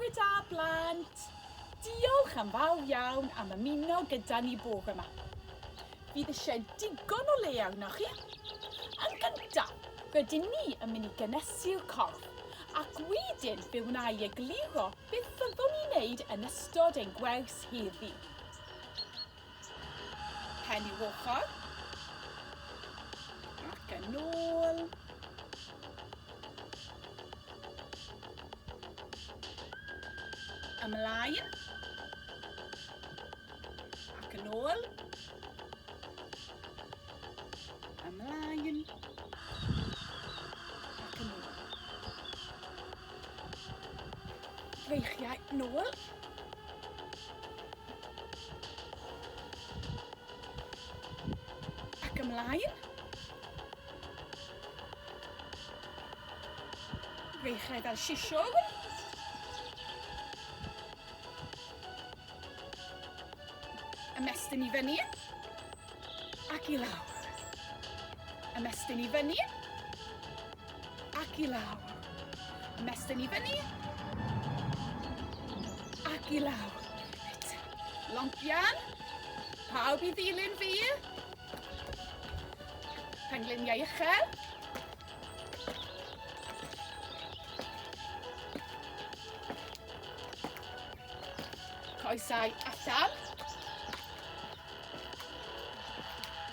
Bore da blant! Diolch yn fawr iawn am ymuno gyda ni bore yma. Fydd eisiau digon o le arnoch chi. Yn gyntaf, rydyn ni yn mynd i gynnesu'r corff, ac wedyn fe wna i egluro beth fyddwn ni'n wneud yn ystod ein gwers heddi. Pen i'w ochr. Ac yn ôl. Ymlaen. Ac yn ôl. Ymlaen. Ac yn ôl. Breichiau nôl. Ac ymlaen. Breichiau fel sisiwr. Ymestyn i fyny. Ac i lawr. Ymestyn i fyny. Ac i lawr. Ymestyn i fyny. Ac i lawr. Reit. Loncian. Pawb i ddilyn fi. Pengliniau uchel. Coesau allan.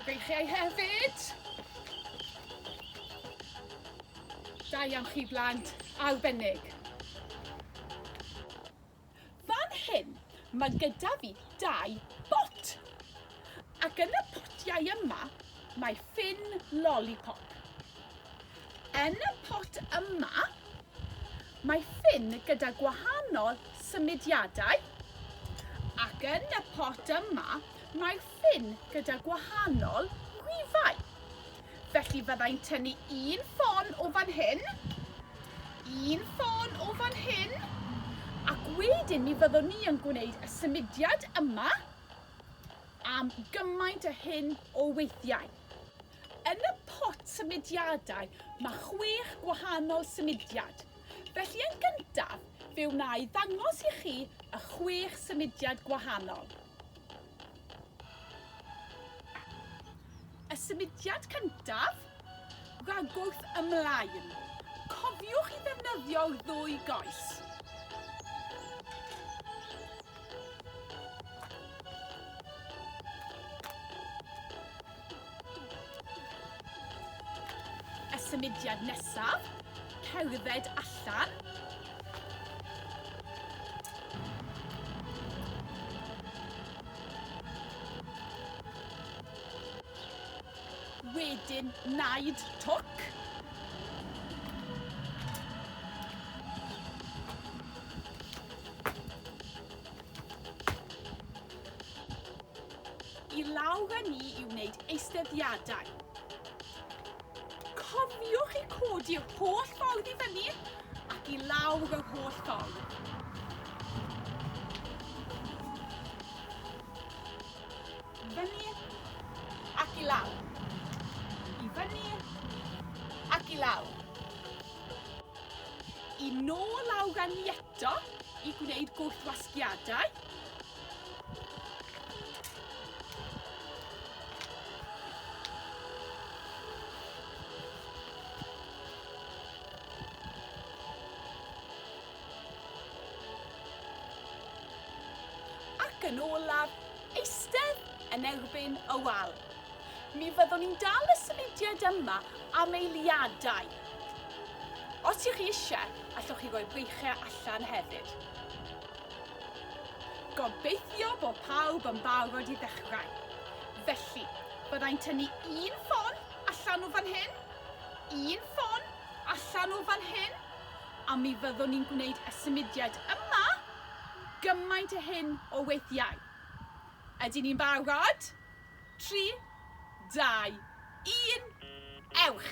Breichiau hefyd. Da iawn chi blant, arbennig. Fan hyn, mae gyda fi dau bot. Ac yn y potiau yma, mae ffyn lollipop. Yn y pot yma, mae ffyn gyda gwahanol symudiadau. Ac yn y pot yma, mae ffyn gyda gwahanol rifau. Felly fyddai'n tynnu un ffon o fan hyn, un ffon o fan hyn, ac wedyn mi fyddwn ni yn gwneud y symudiad yma am gymaint a hyn o weithiau. Yn y pot symudiadau mae chwech gwahanol symudiad. Felly yn gyntaf, fe wna i ddangos i chi y chwech symudiad gwahanol. Y symudiad cyntaf, rhagwrth ymlaen. Cofiwch i ddefnyddio'r ddwy goes. Y symudiad nesaf, cerdded allan. Wedyn naid toc. I lawr â ni i wneud eisteddiadau. Cofiwch i codi'r holl ffordd i fyny ac i lawr yr holl ffordd. Fyny ac i lawr. I fyny ac i lawr. I nôl lawr â ni eto i gwneud gwrthwasgiadau. Ac yn olaf, eistedd yn erbyn y wal. Mi fyddwn ni'n dal y symudiad yma am eiliadau. Os ych chi eisiau, allwch chi roi breichiau allan hefyd. Gobeithio bod pawb yn barod i ddechrau. Felly, byddai'n tynnu un ffon allan o fan hyn, un ffon allan o fan hyn, a mi fyddwn ni'n gwneud y symudiad yma gymaint a hyn o weithiau. Ydyn ni'n barod? 3, 2, 1, ewch!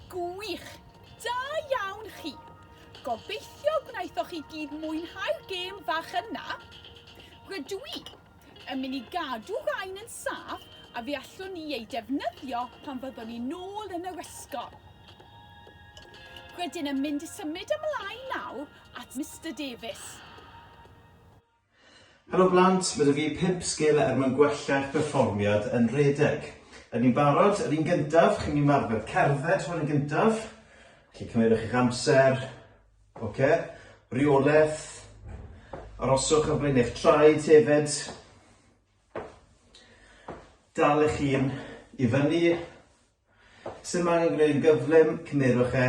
Gwych! Da iawn chi! Gobeithio gwnaethoch chi gyd mwynhau'r gêm fach yna. Rydw i yn mynd i gadw rhain yn saff a fe allwn ni eu defnyddio pan fyddwn ni nôl yn yr ysgol. Rydyn yn mynd i symud ymlaen nawr at Mister Davies. Helo blant, mae 'da fi 5 sgil er mwyn gwella eich perfformiad yn rhedeg. Ydyn ni'n barod? Yr un gyntaf, chi'n mynd i ymarfer cerdded hwn yn gyntaf. Felly cymerwch eich amser. Oce. Rheolaeth. Aroswch ar flaen eich traed hefyd. Dal eich hun i fyny. Sim angen gwneud yn gyflym, cymerwch e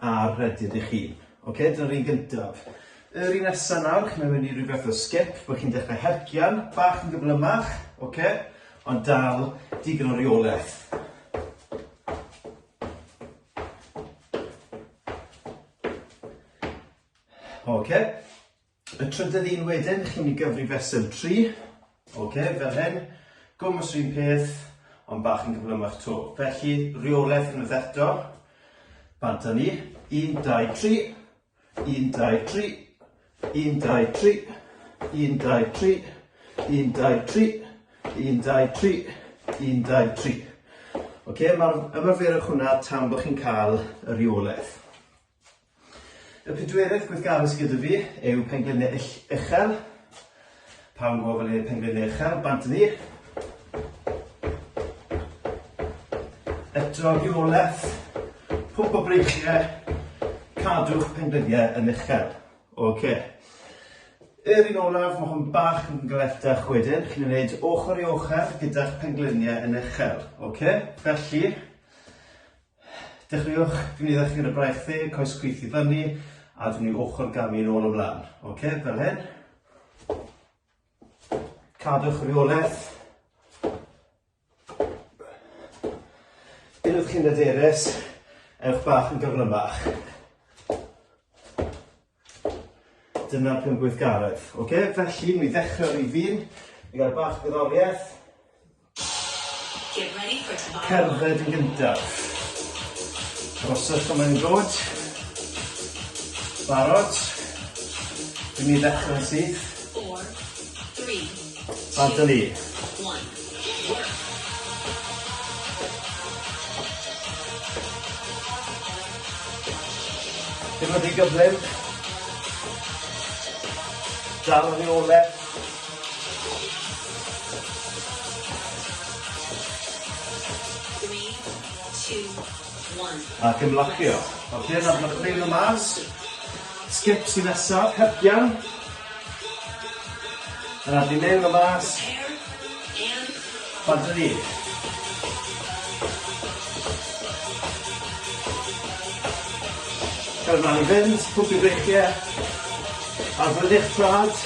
a rhedyd eich hun. Oce, dyna'r un gyntaf. Yr un nesa nawr, chi'n mynd i ryw fath o skip, bod chi'n dechrau hercian, bach yn gyflymach, oce, ond dal digon o reolaeth. Oce. Y trydydd un wedyn, chi'n mynd i gyfri fesul 3. Oce, fel hyn. Gwmws yr un peth, ond bach yn gyflymach to. Felly, rheolaeth unwaith eto. Bant â ni. 1, 2, 3. 1, 2, 3. 1, 2, 3. 1, 2, 3. 1, 2, 3. 1, 2, 3. 1, 2, 3. Oce, mae'r ymarferwch hwnna tan bod chi'n cael y rheolaeth. Y pedwerydd gweithgaredd sydd gyda fi yw pengliniau uchel. Pawb yn gwybod fel ei pengliniau uchel, bant ni. Eto rheolaeth, pwmp o breichiau, cadw'ch pengliniau yn uchel. Oce. Yr un olaf, mae hwn bach yn galetach wedyn. Chi'n gwneud ochr i ochr gyda'ch pengliniau yn uchel. Oce? Felly, Dechreuwch, dwi'n mynd i ddechrau gyda braich dde, coes chwith i fyny, a dwi'n mynd i ochr gamu yn ôl ymlaen. Oce, fel hyn. Cadwch reolaeth. Unwaith chi'n hyderus, ewch bach yn gyflymach. Dyna'r pum gweithgaredd. Oce, felly, mi ddechrau rhif un. Mi gael bach o gerddoriaeth. Cerdded yn gyntaf. Aroswch am mae'n dod. Barod. Dwi'n mynd i ddechrau'n syth. Bant â ni. Dim yn rhy gyflym. Dal y rheolaeth. Ac ymlacio. Oce, nawr mae'r ffeil yma mas. Skip sy'n nesaf, hercian. Yna di mewn o mas. Bant â ni. Cael ymlaen i fynd, pwmp i breichiau. Ar fyny'ch traed.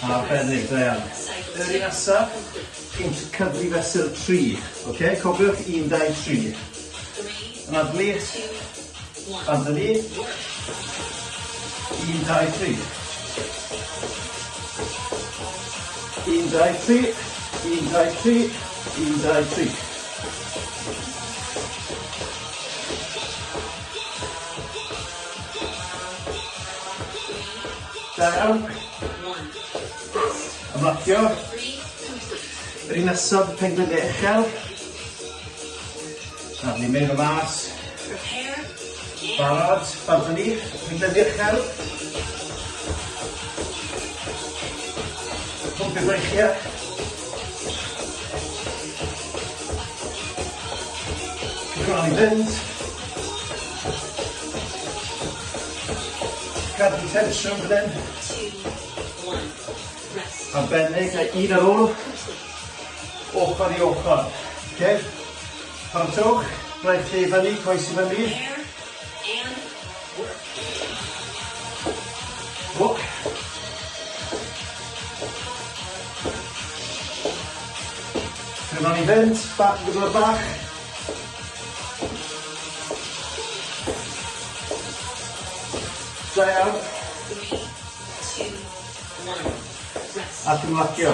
Arbennig, da iawn. Yr un nesaf, chi'n cyfri fesul 3. Oce, cofiwch 1, 2, 3. Anadlu. Bant â ni. 1, 2, 3. 1, 2, 3. 1, 2, 3. 1, 2, 3. Da iawn. Ymlacio. Yr un nesaf, pengliniau uchel. Nawr ni'n mynd o mas. Barod, barod ni, pengliniau uchel. Pwmpio breichiau. Cyfrannu i fynd. Cadw tensiwn fan hyn. Arbennig, a un ar ôl. Ochr i ochr. Okay. Paratowch, breichiau i fyny, coes i fyny. Hook. Cyfran i fynd, bach yn gyflym bach. Da iawn. Ac ymlacio.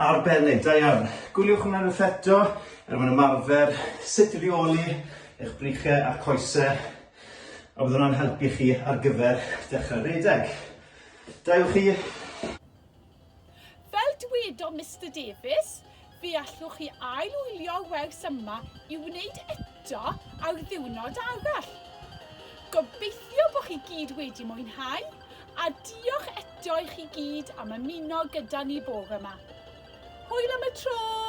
Arbennig, da iawn. Gwyliwch hwnna unwaith eto er mwyn ymarfer sut i reoli eich breichiau a'r coesau a bydd hwnna'n helpu chi ar gyfer dechrau rhedeg. Da yw chi. Fel dwedodd Mister Davies, fe allwch chi ail-wylio'r wers yma i wneud eto ar ddiwrnod arall. Gobeithio bod chi gyd wedi mwynhau, a diolch eto i chi gyd am ymuno gyda ni bore yma. Hwyl am y tro!